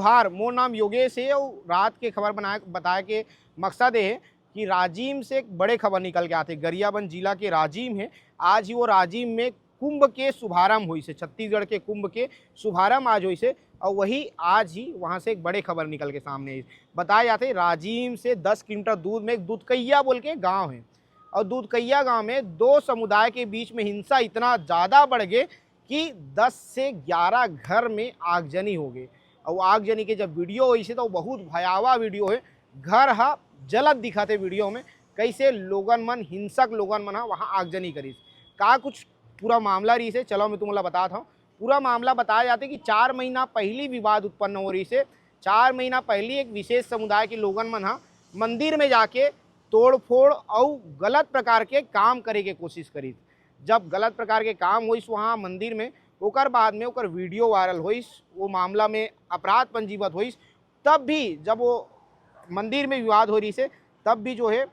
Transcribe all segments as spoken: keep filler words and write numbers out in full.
हार, मोर नाम योगेश हे अउ रात के खबर बनाए, बताए के मकसद ये हे कि राजिम से एक बड़े खबर निकल के आथे। गरियाबंद जिला के राजिम हे, आज ही वो राजिम में कुंभ के शुभारंभ होइस हे, छत्तीसगढ़ के कुंभ के शुभारंभ आज होइस हे। अउ वही आज ही वहाँ से एक बड़े खबर निकल के सामने आइस। बताए जाथे, राजिम से दस किलोमीटर दूर में एक दुधकैया बोल के गांव हे, अउ दुधकैया गांव में दो समुदाय के बीच में हिंसा इतना ज़्यादा बढ़ गे कि दस से ग्यारह घर में आगजनी हो गे। अउ आगजनी के जब वीडियो होइस हे, तो बहुत भयावह वीडियो हे। घर ह जलत दिखत हे वीडियो में, कैसे लोगन मन, हिंसक लोगन मन ह वहाँ आगजनी करिस। का कुछ पूरा मामला रहिस हे, चलो मैं तुमला बतात हूँ। पूरा मामला बताए जाथे कि चार महीना पहिली विवाद उत्पन्न हो रहिस हे। चार महीना पहिली एक विशेष समुदाय के लोगन मन ह मंदिर में जाके तोड़फोड़ अउ गलत प्रकार के काम करे के कोशिश करिस। जब गलत प्रकार के काम होइस वहाँ मंदिर में, ओकर बाद में ओकर वीडियो वायरल होइस, वो मामला में अपराध पंजीबद्ध होइस। तब भी जब वो मंदिर में विवाद हो रहिस हे, तब भी जो हे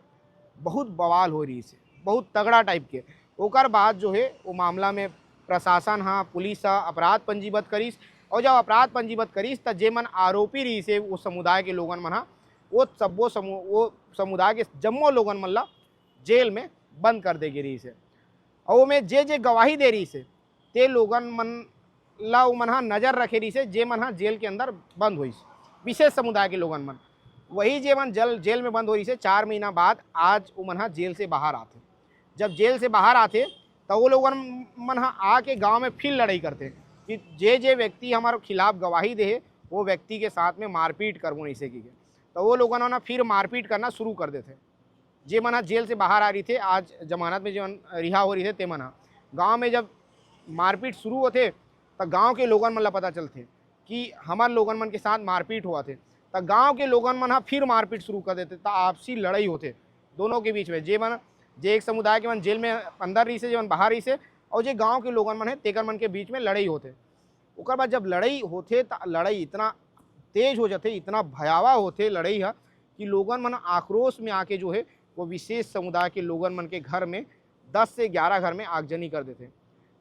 बहुत बवाल हो रहिस हे, बहुत तगड़ा टाइप के। ओकर बाद जो हे वो मामला में प्रशासन ह, पुलिस ह अपराध पंजीबद्ध करिस। और जब अपराध पंजीबद्ध करिस, त जे मन आरोपी रहिस हे, वो समुदाय के लोगन मन ह, वो सब्बो समू-, वो समुदाय के जम्मो लोगन मन ला जेल में बंद कर दे गे रहिस हे। और ओमे जे जे गवाही दे रहिस हे, ते लोगन मन ला ओमन ह नजर रखे रहिस हे, जे मन ह जेल के अंदर बंद होइस, विशेष समुदाय के लोगन मन। वही जे मन जल-, जेल में बंद हो रहिस हे, चार महीना बाद आज ओमन ह जेल से बाहर आथे। जब जेल से बाहर आथे, त वो लोगन मन ह आके गांव में फिर लड़ाई करथे कि जे जे व्यक्ति हमारे खिलाफ गवाही दे हे, वो व्यक्ति के साथ में मारपीट करबो, ऐसे की के। त वो लोगन ह ना फिर मारपीट करना शुरू कर देथे। जे मन ह जेल से बाहर आ रहिथे, आज जमानत में जेमन रिहा हो रहिथे, ते मन ह गांव में जब मारपीट शुरू होथे, त गांव के लोगन मन ला पता चलथे कि हमर लोगन मन के साथ मारपीट होवत हे। त गांव के लोगन मन ह फिर मारपीट शुरू कर देथे, त आपसी लड़ाई होथे दोनों के बीच में। जे मन, जे एक समुदाय के मन जेल में अंदर रहिसे, जे मन बाहर रहिसे, और जे गांव के लोगन मन हे, तेकर मन के बीच में लड़ाई होथे। ओकर बाद जब लड़ाई होथे, त लड़ाई इतना तेज हो जाथे, इतना भयावह होथे लड़ाई ह कि लोगन मन आक्रोश में आके जो हे, वो विशेष समुदाय के लोगन मन के घर में, दस से ग्यारह घर में आगजनी कर देथे।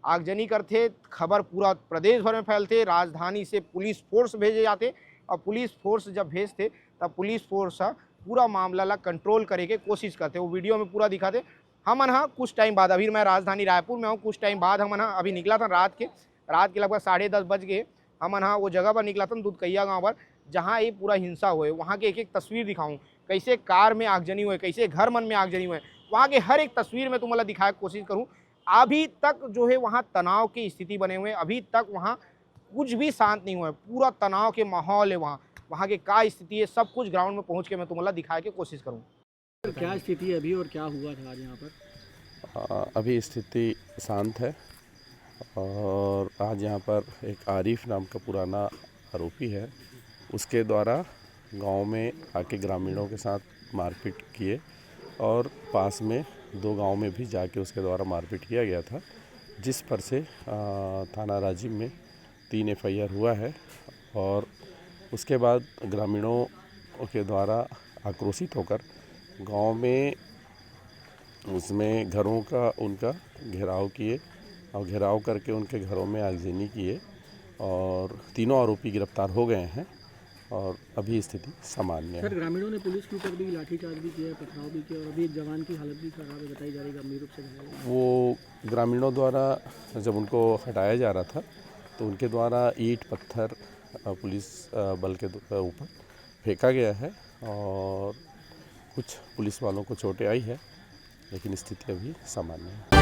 आगजनी करथे, खबर पूरा प्रदेश भर में फैलथे, राजधानी से पुलिस फोर्स भेजे जाथे, और पुलिस फोर्स जब भेजथे, तब पुलिस फोर्स ह पूरा मामला ला कंट्रोल करे के कोशिश करथे। वो वीडियो में पूरा दिखाथे। हमन ह कुछ टाइम बाद, अभी मैं राजधानी रायपुर में हूँ, कुछ टाइम बाद हमन ह अभी निकलत हन रात के, रात के लगभग साढ़े दस बज गे। हमन ह वो जगह पर निकलत हन, दुधकैया गांव पर, जहाँ ये पूरा हिंसा होए। वहाँ के एक एक तस्वीर दिखाऊँ, कैसे कार में आगजनी होए, कैसे घर मन में आगजनी होए, वहाँ के हर एक तस्वीर में तुमन ला दिखाए के कोशिश करूँ। अभी तक जो हे वहाँ तनाव के स्थिति बने हुए, अभी तक वहाँ कुछ भी शांत नहीं हुआ है, पूरा तनाव के माहौल है वहाँ। वहाँ के का स्थिति है, सब कुछ ग्राउंड में पहुँच के मैं तुमन ला दिखाए के कोशिश करूँ। सर, क्या स्थिति है अभी और क्या हुआ था आज यहाँ पर? अ, अभी स्थिति शांत है और आज यहाँ पर एक आरिफ नाम का पुराना आरोपी है, उसके द्वारा गांव में आके ग्रामीणों के साथ मारपीट किए और पास में दो गांव में भी जाके उसके द्वारा मारपीट किया गया था, जिस पर से, अ, थाना राजिम में तीन एफ आई आर हुआ है और उसके बाद ग्रामीणों के द्वारा आक्रोशित होकर गांव में उसमें घरों का उनका घेराव किए और घेराव करके उनके घरों में आगजनी किए और तीनों आरोपी गिरफ्तार हो गए हैं और अभी स्थिति सामान्य सर, है। ग्रामीणों ने पुलिस के ऊपर भी लाठीचार्ज भी किया है, पथराव भी किया और अभी एक जवान की हालत भी खराब है, बताई जा रही है गंभीर रूप से घायल है। वो ग्रामीणों द्वारा जब उनको हटाया जा रहा था तो उनके द्वारा ईंट पत्थर, अ, पुलिस, अ, बल के दु-, अ, ऊपर फेंका गया है और कुछ पुलिस वालों को चोटें आई है, लेकिन स्थिति अभी सामान्य है।